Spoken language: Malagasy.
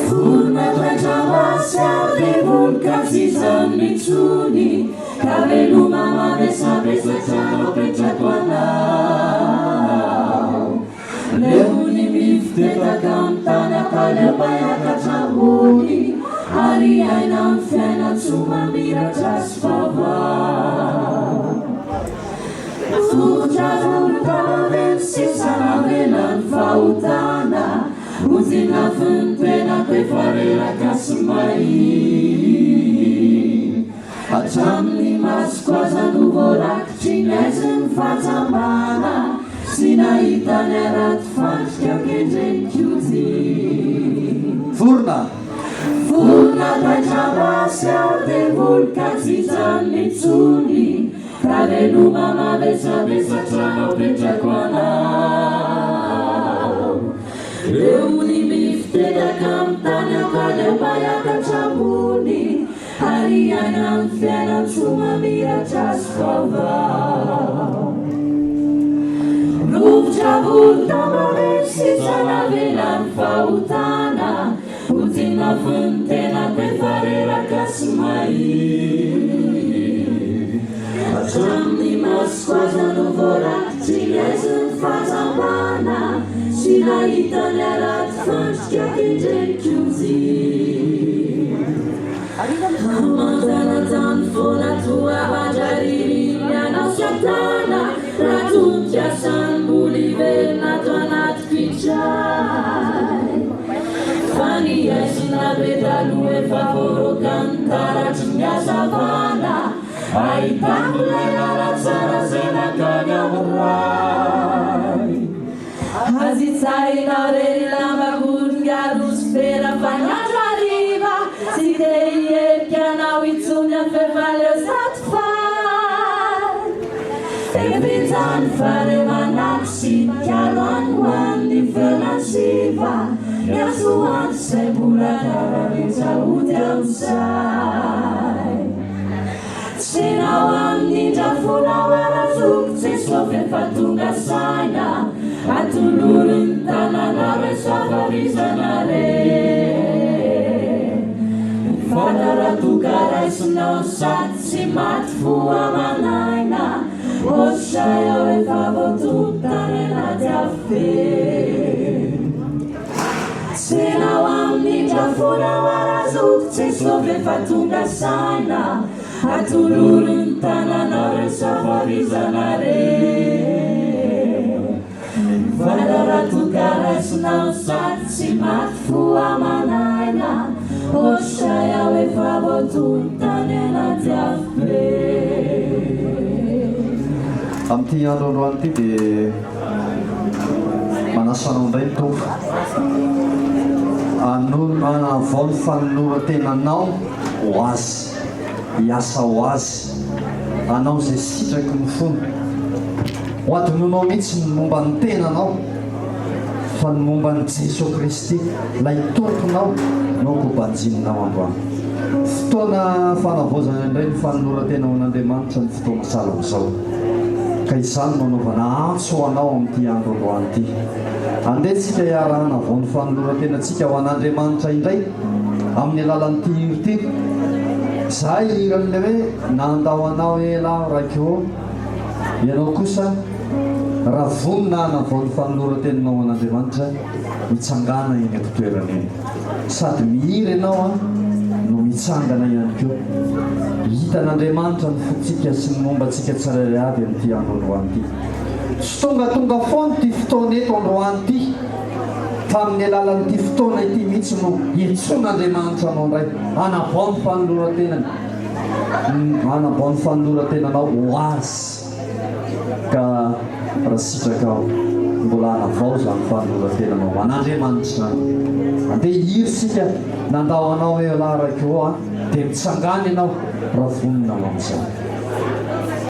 Vorona taitra basy aho devoly ka tsy izany intsony ka veloma mavesabesatra no apetrako anao. Leo ny mifitetaka amin'ny tany akaleo mba hiakatra ambony ary hiaina amin'ny fiainan-tsoa mamiratra sy vaovao. Tongotra volontava sisa navelan'ny fahotana, hodinafy ny tenako efa reraka sy may. Hatramin'ny masoko aza no voarakitry ny aizin'ny fahajambana, sy nahita ny harato fandrika kendren'ny kioty. Vorona! Vorona taitra basy aho devoly ka tsy hijanona intsony, ka veloma mavesabesatra no apetrako anao. Leo ny mifitetaka amin'ny tany ankaleo mba hiakatra ambony, ary hiaina amin'ny fiainan-tsoa mamiratra sy vaovao. Rovitra volontava sisa navelan'ny fahotana, hodinafy ny tenako efa reraka sy may. Hatramin'ny masoko aza no voarakitry ny aizin'ny fahajambana, sy nahita ny harato fandrika kendren'ny kioty. Aman-janatany foana toa vandraririn'ny anao satana, raha toa mikasa ny mbola hiverina ato anaty kitray. Fa ny aizina be taloha efa voaroakan'ny taratry ny hazavana, ahitako ilay lalantsara izay nankany amin'ny Ray. Azitsahinao re ry lamba goringa losifera fa ny andro hariva tsy te hiherika anao intsony aho f'efa leo sady faly. Efa fary manako sy mikalo any ho any ny feon'antsiva miantso andro izay mbola tara rehetra hody amin'izay. Tsenao amin'ny indrafonao ara-toko Jesosy efa tonga saina, atolory ny tananao re soavarizana re. Fanaratoka raisinao sady tsy maty fo aman'aina, ohatrizay aho efa voatoto tany anaty afobe. Tsenao amin'ny indrafonao ara-toko Jesosy efa tonga saina, atolory ny tananao re soavarizana re. Fanaratoka raisinao sady tsy maty fo aman'aina, ohatrizay aho efa voatoto tany anaty afobe. Amin'ity andro androany ity dia manasa anao indray ny Tompo hanavao ny fanoloran-tenanao ho Azy, hiasa ho Azy, hanao izay sitraky ny fony. Ho adinoinao mihitsy ny momba ny tenanao, fa ny momba an'i Jesoa Kristy, ilay Tomponao, no aoka ho banjininao androany. Fotoana fanavaozana indray ny fanoloran-tena ho an'Andriamanitra ny fotoana sahala amin'izao. Ka izany no anaovana antso ho anao amin'ity andro androany ity. Andeha isika hiara-hanavao ny fanoloran-tenantsika ho an'Andriamanitra indray amin'ny alalan'ity hira ity. Izahay hiran'ilay hoe Nandao anao ela aho Raiko ô. Ianao kosa, raha vonona hanavao ny fanoloran-teninao ho an'Andriamanitra, mitsangàna eny am-pitoerana eny. Sady mihira ianao no mitsangana ihany koa. Hitan'Andriamanitra ny fontsika sy ny momba antsika tsirairay avy amin'ity andro androany ity. Tsy tongatonga foana ity fotoana eto androany ity, fa amin'ny alalan'ity fotoana ity mihitsy no hiantsoan'Andriamanitra anao indray hanavao ny fanoloran-tenany. Hanavao ny fanoloran-tenanao ho Azy, ka raha sitrakao, mbola hanavao izany fanoloran-tenanao ho an'Andriamanitra izany. Andeha hihira isika, Nandao anao elah Raiko ô a, dia mitsangàna ianao raha vonona ho amin'izany.